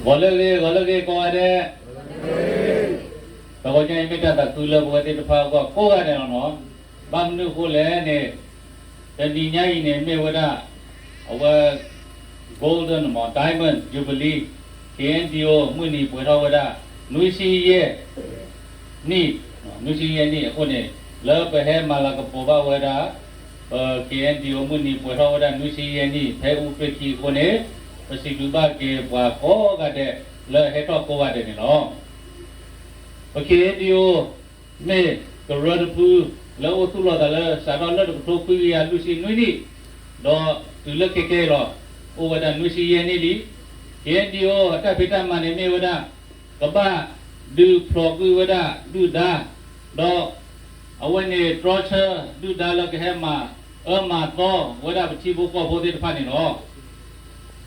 ဂီၤလၢအဂ့ၤ ဂီၤလၢအဂ့ၤကိးဂၤဒဲး, တဂီၤညါအံၤမ့ၢ်တၢ်သးခုလၢပဝဲသ့ၣ်တဖၣ်အဂီၢ်ကိးဂၤဒဲးလီၤနီၤ. ဘၣ်မနုၤအဃိလဲၣ်န့ၣ်, တနံၤညါအံၤန့ၣ်မ့ၢ်ဝဲဒၣ် အဝဲ Golden မ့ၢ် Diamond Jubilee, ခ့ၣ်အဲၣ်ယူၣ်အိၣ် မုၢ်နံၤပှဲၤထီၣ်ဝဲဒၣ် နွံဆံယဲၢ်နံၣ်, နွံဆံယဲၢ်နံၣ်အဃိန့ၣ်, လၢပဟဲမၤလၤကပီၤဘၣ်ဝဲဒၣ် ပခ့ၣ်အဲၣ်ယူၣ်အိၣ် မုၢ်နံၤပှဲၤထီၣ်ဝဲဒၣ်နွံဆံယဲၢ်နံၣ် ဖဲအူပ့ၤခံအဃိန့ၣ်, ပစံးဘျုးဘၣ်က့ၤပှၤကိးဂၤဒဲး လၢအဟဲထီၣ်ကိးဂၤဒဲးန့ၣ်လီၤ. ပခ့ၣ်အဲၣ်ယူၣ်အိၣ် မ့ၢ်ကရၢတဖု လၢအိၣ်သူၣ်လီၤသးလၢစးထီၣ်လၢတကထိခွံကယၤလွံၢ်ဆံနွံနံၣ်, ဒီးတုၤလၢခဲခဲအံၤလီၤ, အိၣ်ဝဲဒၣ်နွံဆံယဲၢ်နံၣ်လံ. ခ့ၣ်အဲၣ်ယူၣ်အိၣ်အတၢ်ဖံးတၢ်မၤန့ၣ်မ့ၢ်ဝဲဒၣ် ကဘၣ်ဒုးဖျိးကွံာ်ဝဲဒၣ်ဒုၣ်ဒါ, ဒီးအဝဲန့ၣ်တြီဆၢဒုၣ်ဒါလၢကဟဲမၤအၢမၤသီဝဲဒၣ်ပထံဖိကီၢ်ဖိသ့ၣ်တဖၣ်န့ၣ်လီၤ.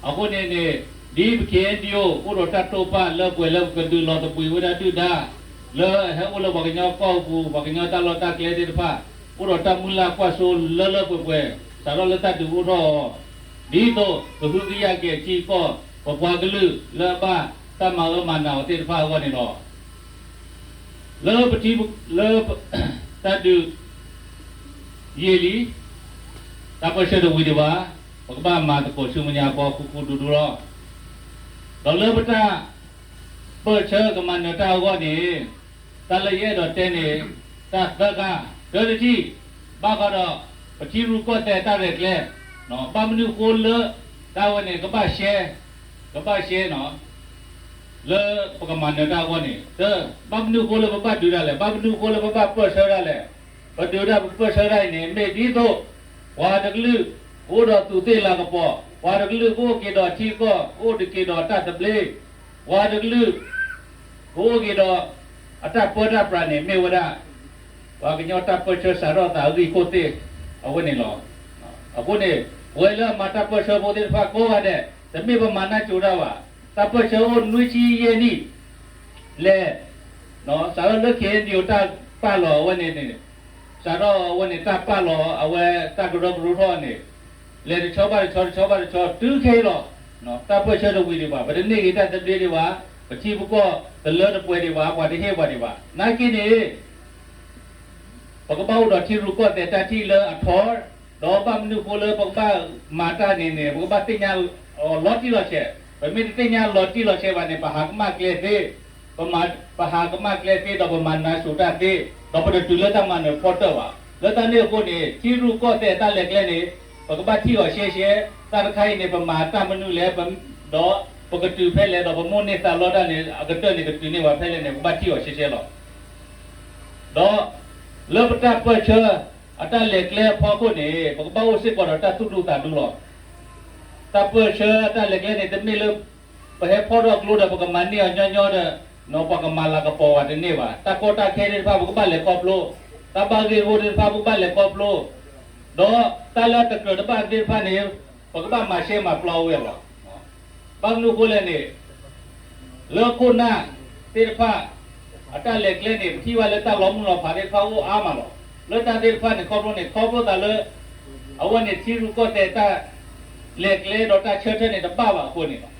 အဃိန့ၣ်န့ၣ်, ဒ်ပခ့ၣ်အဲၣ်ယူၣ်အိၣ် အိၣ်ဒီးတၢ်တိာ်ပာ်လၢပှဲၤလၢပကဒုးလီၤသဘှံးဝဲဒၣ်ဒုၣ်ဒါ လၢအဟဲအိၣ်လၢပှၤကညီကီၢ်ပူၤ ပှၤကညီတၢ်လီၢ်တၢ်ကျဲသ့ၣ်တဖၣ်, အိၣ်ဒီးတၢ်မုၢ်လၢ်ကွၢ်စိလၢလၢပှဲၤပှဲၤ စးထီၣ်လၢတၢ်ဒုးအိၣ်ထီၣ်အီၤ, ဒ်သိးကဟုကယာ်က့ၤထံကီၢ် ပပှၤကလုာ်လၢအဘၣ်တၢ်မၤအၢမၤနးအီၤသ့ၣ်တဖၣ်အဂီၢ်န့ၣ်လီၤ. လၢပထံ, လၢတၢ်ဒုးယံာ်လံ, တၢ်ပၢၢ်ဆၢတဝံၤဒံးဘၣ်, ပကဘၣ်မၤသကိးဆူမဲာ်ညါအဖီခိၣ်ဒူဒူလီၤ. ဒီးလၢပတၢ်ပၢၢ်ဆၢကမၤနၢၤတၢ်အဂီၢ်န့ၣ်, တၢ်လၢယအဲၣ်ဒိးတဲန့ၣ်, တၢ်သၢခါ, တၢတထံၣ်, ဘၣ်ဃးဒီး ပထံရူၢ်ကီၢ်သဲးတၢ်ရဲၣ်ကျဲၤ, ဘၣ်မနုၤအဃိလၢ တၢ်ဝဲန့ၣ် ကဘၣ်ရှဲ, ကဘၣ်ရှဲနီၤ လၢပကမၤနၢၤတၢ်အဂီၢ်န့ၣ်, တၢ, ဘၣ်မနုၤအဃိလၢပဘၣ်ဒုးဒၣ်လဲာ်, ဘၣ်မနုၤအဃိလၢပဘၣ်ပၢၢ်ဆၢဒၣ်လဲာ်, ပဒုးဒၣ်ပပၢၢ်ဆၢဒၣ်အံၤန့ၣ် မ့ၢ်ဒ်သိး ပှၤတကလုာ် ကအိၣ်ဒီးသူးသ့ၣ်လၤကပီၤ, ပှၤတကလုာ်ကအိၣ်က့ၤဒီးထံကီၢ်, ကအိၣ်က့ၤဒီးတၢ်သဘျ့, ပှၤတကလုာ် ကအိၣ်က့ၤဒီး အတၢ်ပၢတၢ်ပြးန့ၣ် မ့ၢ်ဝဲဒၣ် ပှၤကညီတၢ်ပၢၢ်ဆၢစးထီၣ်သးအဂံၢ်ခိၣ်သ့ၣ် အဝဲန့ၣ်လီၤ. အဃိန့ၣ် ပဝဲလၢအမၤတၢ်ပၢၢ်ဆၢဖိသ့ၣ်တဖၣ်ကိးဂၤဒဲး တမ့ၢ်ပမၤနၢ်စိၤတၢ်ဘၣ်, တၢ်ပၢၢ်ဆၢအိၣ်နွံဆံယဲၢ်နံၣ် လဲၣ်, စးထီၣ်လၢ ခ့ၣ်အဲၣ်ယူၣ်အိၣ် တၢ်ပာ်လီၤအဝဲန့ၣ်န့ၣ်, စးထီၣ်အဝဲန့ၣ်တၢ်ပာ်လီၤအဝဲတၢ်ကရၢကရိထီၣ်န့ၣ်, လဲၤတဆီဘၣ်တဆီ တဆီဘၣ်တဆီ တုၤခဲအံၤလီၤ. တၢ်ပၢၢ်ဆၢတဝံၤဒံးဘၣ်, ပတန့ၢ်ဂ့ၤတၢ်သဘျ့ဒံးဘၣ်, ပထံပကီၢ်တလၢတပှဲၤဒံးဘၣ်, ပှၤတဟ့ၣ်ပှၤဒံးဘၣ်. နာ်က့န့ၣ် ပကဘၣ်အိၣ်ဒီးထံရူၢ်ကီၢ်သဲးတၢ်ထံၣ်လၢအထီ, ဒီးဘၣ်မနုၤအဃိလၢပကဘၣ်မၤတၢ်န့ၣ်န့ၣ် ပကဘၣ်သ့ၣ်ညါအီၤလီၤတံၢ်လီၤဆဲး, ပမ့ၢ်တသ့ၣ်ညါလီၤတံၢ်လီၤဆဲးဘၣ်န့ၣ် ပဟးကမၣ်ကျဲသ့, ပမၤ, ပဟးကမၣ်ကျဲသ့ ဒီးပမၤနၢၤစိၤတၢ်သ့, ဒီးပတတုၤလၢတၢ်မၤနၢၤဖီတၢၣ်ဘၣ်. လၢတၢ်န့ၣ်အဃိန့ၣ် ထံရူၢ်ကီၢ်သဲးတၢ်လဲၤကျဲန့ၣ် ပကဘၣ်ထံၣ်အီၤရှဲရှဲ, တၢ်တခါအံၤန့ၣ် ပမၤတၢ်မနုၤလဲၣ်, ဒီးပကတုၤဖဲလဲၣ်, ဒီးပမိၣ်န့ၢ်သးလီတၢ်န့ၣ် အကတၢၢ်န့ၣ်ကတုၤန့ၢ်ဝဲဖဲလဲၣ်န့ၣ် ပကဘၣ်ထံၣ်အီၤရှဲရှဲလီၤ. ဒီးလၢပတၢ်ပၢၢ်ဆၢ အတၢ်လဲၤကျဲအဖီခိၣ်န့ၣ် ပကဘၣ်အိၣ်စ့ၢ်ကီးဒီးတၢ်သူၣ်ဒူသးဒူလီၤ. တၢ်ပၢၢ်ဆၢအတၢ်လဲၤကျဲန့ၣ် တမ့ၢ်လၢ ပဟဲဖီၣ်ထီၣ်ကျိဒီး ပကမၤန့ၢ်အီၤညီညီဒီး ပှၤကမၤလၤကပီၤဝဲတန့ၢ်ဘၣ်. တၢ်ကီတၢ်ခဲသ့ၣ်တဖၣ် ပကဘၣ်လဲၤခီဖျိ, တၢ်ဘၣ်ဂ့ၢ်ဂီၢ်သ့ၣ်တဖၣ် ပကဘၣ်လဲၤခီဖျိ, ဒီးတၢ်လၢအတကြၢးတဘၣ်သ့ၣ်တဖၣ်န့ၣ် ပကဘၣ်မၤရှဲမၤပျီဝဲလီၤ. ဘၣ်မနုၤအဃိလဲၣ်န့ၣ် လၢခိၣ်နၢ်သ့ၣ်တဖၣ် အတၢ်လဲၤကျဲန့ၣ် ပထံၣ်ဘၣ်လၢတၢ်လီၤမုၢ်လီၤဖးသ့ၣ်တဖၣ်အိၣ်အါမးလီၤ. လၢတၢ်သ့ၣ်တဖၣ်န့ၣ် ခီဖျိန့ၣ် ခီဖျိသးလၢ အဝဲန့ၣ်ထံရူၢ်ကီၢ်သဲးတၢ်လဲၤကျဲဒီးတၢ်ဆၢထၢၣ်န့ၣ် တဘၣ်ဘၣ်အဃိန့ၣ်လီၤ.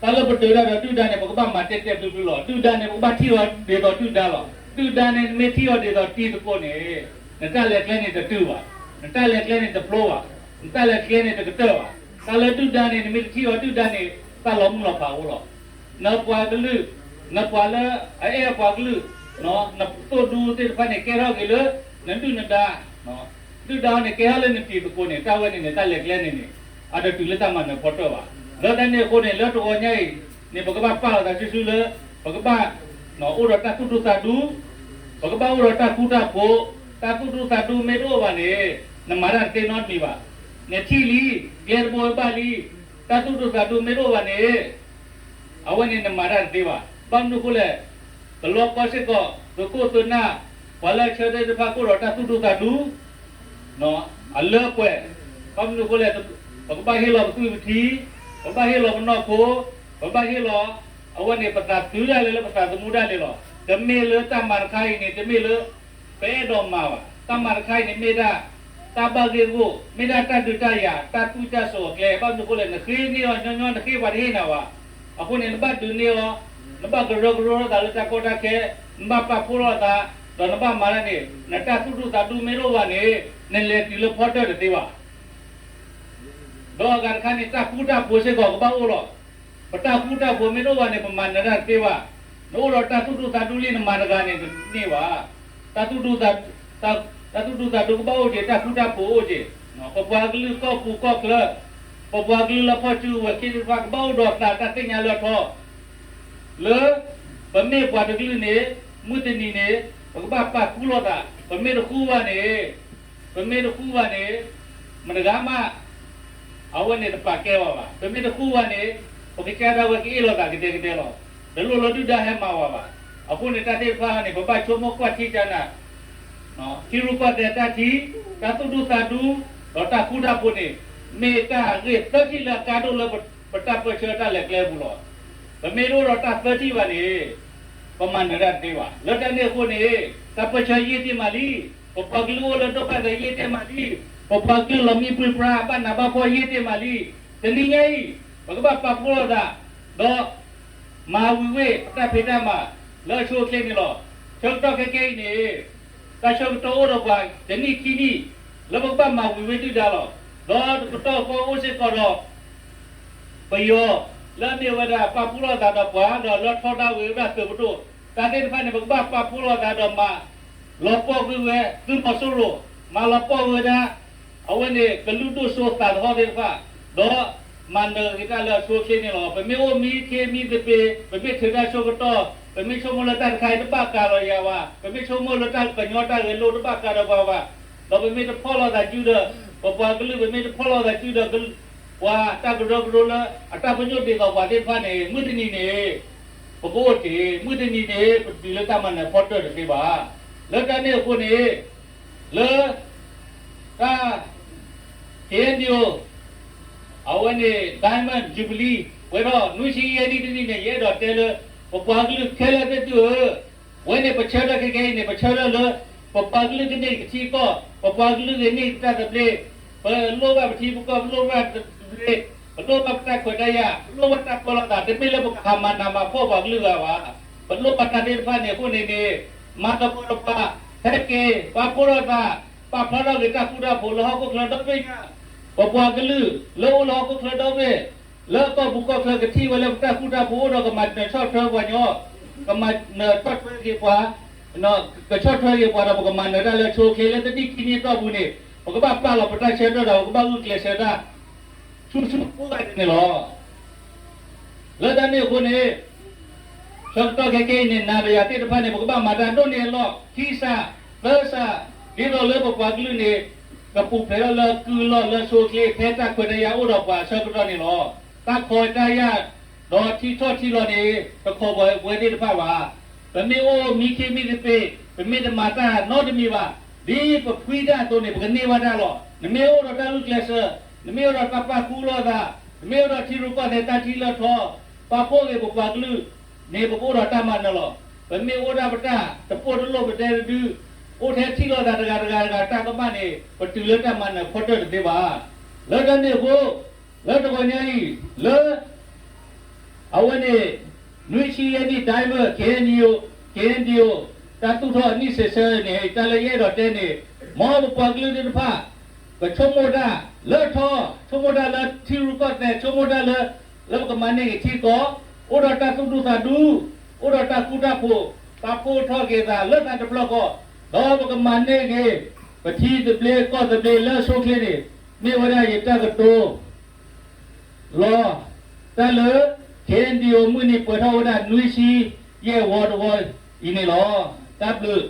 တၢ်လၢပဒုးတၢ်ဒီးဒုၣ်ဒါန့ၣ် ပကဘၣ်မၤတဲာ်တဲာ်ဖျုးဖျုးလီၤ. ဒုၣ်ဒါန့ၣ် ပကဘၣ်ထံၣ်အီၤဒ်သိးဒုၣ်ဒါလီၤ. ဒုၣ်ဒါန့ၣ် နမ့ၢ်ထံၣ်အီၤဒ်သိးတံၤသကိးန့ၣ် နတၢ်လဲၤကျဲန့ၣ်တတုၤဘၣ်, နတၢ်လဲၤကျဲန့ၣ်တဖျိဘၣ်, နတၢ်လဲၤကျဲန့ၣ်တကတၢၢ်ဘၣ်. တၢ်လၢဒုၣ်ဒါန့ၣ် နမ့ၢ်တထံၣ်အီၤဒုၣ်ဒါန့ၣ် တၢ်လီၤမုၢ်လီၤဖးအိၣ်လီၤ. နပှၤကလုာ်, နပှၤလၢအအဲၣ်အပှၤကလုာ်, နသိၣ်ဒူသ့ၣ်တဖၣ်န့ၣ် ကဲထီၣ်က့ၤလၢ နဒုၣ်နဒါ, ဒုၣ်ဒါအီၤန့ၣ် ကဲထီၣ်လၢနတံၤသကိးန့ၣ် တၢ်ဝဲန့ၣ်န့ၣ် တၢ်လဲၤကျဲန့ၣ်န့ၣ် အတတုၤလၢတၢ်မၤနၢၤဖီတၢၣ်ဘၣ်. လၢတၢ်န့ၣ်အဃိန့ၣ် လၢတဂီၤညါအံၤန့ၣ် ပကဘၣ်ပာ်လီၤသးစုစုလၢ ပကဘၣ်အိၣ်ဒီးတၢ်သူၣ်ဒူသးဒူ, ပကဘၣ်အိၣ်ဒီးတၢ်ဃူတၢ်ဖိး, တၢ်သူၣ်ဒူသးဒူမ့ၢ်တအိၣ်ဘၣ်န့ၣ် နမၤတၢ်တသ့နီတမံၤဘၣ်. နထံၣ်လံ, ကျဲတဘိဝဲဘၣ်လံ, တၢ်သူၣ်ဒူသးဒူမ့ၢ်တအိၣ်ဘၣ်န့ၣ် အဝဲန့ၣ်နမၤတၢ်တသ့ဘၣ်. ဘၣ်မနုၤအဃိလဲၣ်, တလီၤကီစ့ၢ်ကီး သုးခိၣ်သုးနၢ် ပှၤလၢအဆၢထၢၣ်သ့ၣ်တဖၣ်ကအိၣ်ဒီးတၢ်သူၣ်ဒူသးဒူ အလၢပှဲၤ, ဘၣ်မနုၤအဃိလဲၣ်, ပကဘၣ်ဟ့ၣ်လီၤပသွံၣ်ပထံ, ပဘၣ်ဟ့ၣ်လီၤပနီၢ်ခိ, ပဘၣ်ဟ့ၣ်လီၤ အဝဲန့ၣ်ပသးသုဒၣ်လဲာ်လၢပသးသမူဒၣ်လဲာ်လီၤ. တမ့ၢ်လၢတၢ်မၤတခါအံၤန့ၣ် တမ့ၢ်လၢ ပအဲၣ်ဒိးမၤဘၣ်. တၢ်မၤတခါအံၤန့ၣ်မ့ၢ်ဒၣ် တၢ်ဘၣ်ဂ့ၢ်ဂီၢ်, မ့ၢ်ဒၣ်တၢ်ဒုးတၢ်ယၤ, တၢ်သွံၣ်တၢ်စိၤအကျဲ, ဘၣ်မနုၤအဃိလဲၣ်, နဃ့န့ၢ်အီၤညီညီ နဃ့ပှၤတဟ့ၣ်နၤဘၣ်. အဃိန့ၣ် နဘၣ်ဒုးန့ၢ်အီၤ, နဘၣ်ကရၢကရိလိာ်သးလၢတၢ်ကီတၢ်ခဲ, နဘၣ်ပာ်ဖှိၣ်လိာ်သး, ဒီးနဘၣ်မၤတၢ်န့ၣ် နတၢ်သူၣ်ဒူသးဒူမ့ၢ်တအိၣ်ဘၣ်န့ၣ် နလဲၤတုၤလၢဖီတၢၢ်တသ့ဘၣ်. ဒီးအဂၤတခါန့ၣ် တၢ်ဃူတၢ်ဖိးစ့ၢ်ကီးကဘၣ်အိၣ်လီၤ. ပတၢ်ဃူတၢ်ဖိးမ့ၢ်တအိၣ်ဘၣ်န့ၣ် ပမၤနၢၤတၢ်တသ့ဘၣ်. နအိၣ်ဒီးတၢ်သူၣ်ဒူသးဒူလံ နမၤတဂၤန့ၣ် တန့ၢ်ဘၣ်. တၢ်သူၣ်ဒူသး တၢ်သူၣ်ဒူသးဒူကဘၣ်အိၣ်က့ၤ, တၢ်ဃူတၢ်ဖိးအိၣ်က့ၤ, ပပှၤကလုာ်ကီၢ်ပူၤကီၢ်ချၢ, ပပှၤကလုာ်လၢဖီၣ်စုကဝဲၤခံသ့ၣ်တဖၣ် ကဘၣ်အိၣ်ဒီးသးတၢ်သ့ၣ်ညါလၢအထီ, လၢ ပမ့ၢ်ပှၤတကလုာ်န့ၣ် မုၢ်တနံၤန့ၣ် ပကဘၣ်ပာ်ဃူလိာ်သး, ပမ့ၢ်တဃူဘၣ်န့ၣ် ပမ့ၢ်တဃူဘၣ်န့ၣ် မတဂၤမး အဝဲန့ၣ်တပာ်ကဲဘၣ်ဘၣ်. ပမ့ၢ်တဃူဘၣ်န့ၣ် ပကစၢ်ဒၣ်ဝဲကအ့ၣ်လိာ်သးကဒဲကဒဲလီၤ. တလိၣ်လၢဒုၣ်ဒါဟဲမၤဝဲဘၣ်. အဃိန့ၣ် တၢ်သ့ၣ်တဖၣ်န့ၣ် ပဘၣ်ဆိကမိၣ်ကွၢ်ထံကနၤ, ထံရူၢ်ကီၢ်သဲးတၢ်ထံ, တၢ်သူၣ်ဒူသးဒူ, ဒီးတၢ်ဃူတၢ်ဖိးန့ၣ် မ့ၢ်တၢ်အဂ့ၢ်သၢထံၣ်လၢအကါဒိၣ်လၢပတၢ်ပၢဆှၢတၢ်လဲၤကျဲအပူၤလီၤ. ပမ့ၢ်တအိၣ်ဒီးတၢ်သၢထံၣ်ဘၣ်န့ၣ် ပမၤနၢၤတၢ်တသ့ဘၣ်. လၢတၢ်န့ၣ်အဃိန့ၣ် တၢ်ပၢဆှၢယံာ်တ့ၢ်မးလံ. ပပှၤကလုာ်အိၣ်လၢဒုက္ခသည်ယံာ်တ့ၢ်မးလံ. ပပှၤကလုာ်လီၤမံပှံၤပြါ ဘၣ်နးဘၣ်ဖှီၣ်ယံာ်တ့ၢ်မးလံ. တနံၤညါအံၤ ပကဘၣ်ပာ်ဖှိၣ်လိာ်သး ဒီး မၤဝံၤဝ့ၢ်ပတၢ်ဖံးတၢ်မၤလၢအဆိအချ့န့ၣ်လီၤ. ဆၢကတီၢ်ခဲကနံၣ်အံၤန့ၣ် တၢ်ဆၢကတီၢ်အိၣ်ဒီးပှၤတနံၣ်ခံနံၣ် လၢပကဘၣ်မၤဝံၤဝ့ၢ်ဒုၣ်ဒါလီၤ. ဒီးတကတီၢ်ဃီအိၣ်စ့ၢ်ကီးဒီး ပယီၤလၢအမ့ၢ်ဝဲဒၣ်ပာ်ဖှိၣ်လိာ်သးဒီးပှၤ ဒီးလၢထီဒါဝဲဒၣ်သုးပဒိၣ်, တၢ်သ့ၣ်တဖၣ်န့ၣ် ပကဘၣ်ပာ်ဖှိၣ်လိာ်သးဒီးမၤလီၤပှီၢ်ကွံာ်ဝဲသုးမီၤစိရိၤ, မၤလီၤပှီၢ်ဝဲဒၣ် အဝဲန့ၣ် ကလုာ်ဒိၣ်စိသးသဟီၣ်သ့ၣ်တဖၣ်, ဒီးမၤနၢၤက့ၤတၢ်လၢအဆိအချ့န့ၣ်လီၤ. ပမ့ၢ်အိၣ်မံခ့မံသပ့ၤ, ပမ့ၢ်ထုးတၢ်ဆၢကတီၢ်, ပမ့ၢ်ဆိကမိၣ်လၢတၢ်တခါအံၤတဘၣ်ကၤလီၤယၤဘၣ်, ပမ့ၢ်ဆိကမိၣ်လၢတၢ်ကညီတၢ်ဂဲၤလိာ်တဘၣ်ကၤဒီးပှၤဘၣ်, ဒီးပမ့ၢ်တဖီၣ်လိာ်သးစုဒီး ပပှၤကလုာ် ပမ့ၢ်တဖီၣ်လိာ်သးစုဒီး ပှၤတၢ်ကရၢကရိလၢအတၢ်ပညိၣ်ဒ်သိးပှၤသ့ၣ်တဖၣ်န့ၣ် မုၢ်တနံၤန့ၣ် ပကအိၣ်တ့ၢ်, မုၢ်တနံၤန့ၣ် ပတုၤလၢတၢ်မၤနၢၤဖီတၢၢ်တသ့ဘၣ်. လၢတၢ်န့ၣ်အဃိန့ၣ် လၢ တၢ် KNDO အဝဲန့ၣ် Diamond Jubilee ပှဲၤထီၣ်နွံဆံယဲၢ်နံၣ်တနံၣ်န့ၣ် ယအဲၣ်ဒိးတဲလၢ ပပှၤကလုာ်ခဲလၢာ်သ့ၣ်သုဧၢ, ဝဲန့ၣ်ပဆၢထၢၣ်ခဲကနံၣ်အံၤန့ၣ် ပဆၢထၢၣ်လၢ ပပှၤကလုာ်ကန့ၢ်ကထံကီၢ်, ပပှၤကလုာ်ကန့ၢ်တၢ်သဘျ့, ပလိၣ်ဘၣ်ပထံပကီၢ်, ပလိၣ်ဘၣ်တၢ်သဘျ့, ပလိၣ်ဘၣ်ပတၢ်ခွဲးတၢ်ယာ်, ပလိၣ်ဘၣ်တၢ်ပၢလီၤသး, တမ့ၢ်လၢပကဟးမၤနးမၤဖှီၣ်ပှၤကလုာ်ဂၤဘၣ်. ပလိၣ်ဘၣ်တၢ်သ့ၣ်တဖၣ်န့ၣ်အဃိန့ၣ်န့ၣ် မၤသကိးတပၤ, ဟဲက့ၤ ပာ်ဖှိၣ်ထီၣ်သး, ပာ်ဖျါထီၣ်က့ၤတၢ်ဃူတၢ်ဖိးလၢဟီၣ်ခိၣ်ချၢဒီဘ့ၣ်ညါ, ပပှၤကလုာ်လၢအိၣ်လၢဟီၣ်ခိၣ်ချၢဒီဘ့ၣ်, လၢကီၢ်ပူၤကီၢ်ချၢကထံၣ်ဝဲလၢပတၢ်ဃူတၢ်ဖိးအိၣ်ဒီးကမၤနၢၤဆီၣ်ထွဲပှၤညီ, ကမၤနၢၤဆီၣ်ထွဲက့ၤပှၤ, ကဆီၣ်ထွဲက့ၤပှၤဒီး ပကမၤနၢၤတၢ်လၢအဆိအချ့လၢတနံၣ်ခံနံၣ်အတီၢ်ပူၤန့ၣ် ပကဘၣ်ပာ်လီၤပတၢ်ဆၢထၢၣ်ဒီး ပကဘၣ်ဂုာ်ကျဲးစၢးတၢ် ဆူၣ်ဆူၣ်ကိးဂၤဒဲးန့ၣ်လီၤ. လၢတၢ်န့ၣ်အဃိန့ၣ် ဆၢကတီၢ်ခဲကနံၣ်အံၤန့ၣ် နၤဒီးယၤသ့ၣ်တဖၣ်န့ၣ် ပကဘၣ်မၤတၢ်ဒိၣ်န့ၢ်အလီၢ် ခံစး, သၢစး, ဒ်သိးလၢပပှၤကလုာ်န့ၣ် ကပူၤဖျဲးထီၣ်လၢကုၢ်အလီၢ်လၢအဆိအချ့ ဖဲတၢ်ခွဲးတၢ်ယာ်အိၣ်ဒီးပှၤအဆၢကတီၢ်န့ၣ်လီၤ. တၢ်ခိးတၢ်ယာ် ဒီးထံထီၣ်ထံလီၤန့ၣ် တခိးပဝဲသ့ၣ်တဖၣ်ဘၣ်. ပမ့ၢ်အိၣ်မံခ့မံသပ့ၤ, ပမ့ၢ်တမၤတၢ်နီတမံၤဘၣ်, ဒ်ပဖှံတၢ်အသိးန့ၣ် ပကန့ၢ်ဘၣ်တၢ်လီၤ. နမ့ၢ်အိၣ်ဒီးတၢ်ဂုာ်ကျဲးစၢး, နမ့ၢ်အိၣ်ဒီးတၢ်ပာ်ဃူလိာ်သး, နမ့ၢ်အိၣ်ဒီးထံရူၢ်ကီၢ်သဲးတၢ်ထံလၢထီ, ပာ်ဖှိၣ်က့ၤပပှၤကလုာ်န့ၣ် ပကအိၣ်ဒီးတၢ်မၤနၢၤလီၤ. ပမ့ၢ်အိၣ်ဒၣ်ပတၢ်တပိၢ်တလိၣ်ပဒဲတဒု, အိၣ်ထဲထံၣ်လိာ်သးတဂၤတဂၤတဂၤတၢ်ကမၣ်န့ၣ် ပတုၤလၢတၢ်မၤနၢၤဖီတၢၣ်တသ့ဘၣ်. လၢတၢ်န့ၣ်အဃိ, လၢတဂီၤညါအံၤ, လၢ အဝဲန့ၣ် နွံဆံယဲၢ်နံၣ် Diamond KNDO, KNDO တၢ်သူၣ်ထီၣ်အနံၣ်စဲးဆၢန့ၣ် တၢ်လၢယအဲၣ်ဒိးတဲန့ၣ်, မ်ပပှၤကလုာ်သ့ၣ်တဖၣ် ကဆိကမိၣ်တၢ်လၢထီ, ဆိကမိၣ်တၢ်လၢထံရူၢ်ကီၢ်သဲး, ဆိကမိၣ်တၢ်လၢ လၢပကမၤန့ၢ်က့ၤထံကီၢ်, အိၣ်ဒီးတၢ်သူၣ်ဒူသးဒူ, အိၣ်ဒီးတၢ်ဃူတၢ်ဖိး, ပာ်ဖှိၣ်ထီၣ်က့ၤသးလၢသးတဖျၢၣ်ဃီ, ဒီးပကမၤန့ၢ်က့ၤ ပထံသဘျ့ကီၢ်သဘျ့လၢအဆိအချ့န့ၣ် မ့ၢ်ဝဲဒၣ်ယတၢ်ကတိၤ လီၤ. တၢ်လၢ KNDO မုၢ်နံၤပှဲၤထီၣ်ဝဲဒၣ်နွံဆံယဲၢ်ဝီတဝီအံၤန့ၣ်လီၤ. တၢ်ဘျုး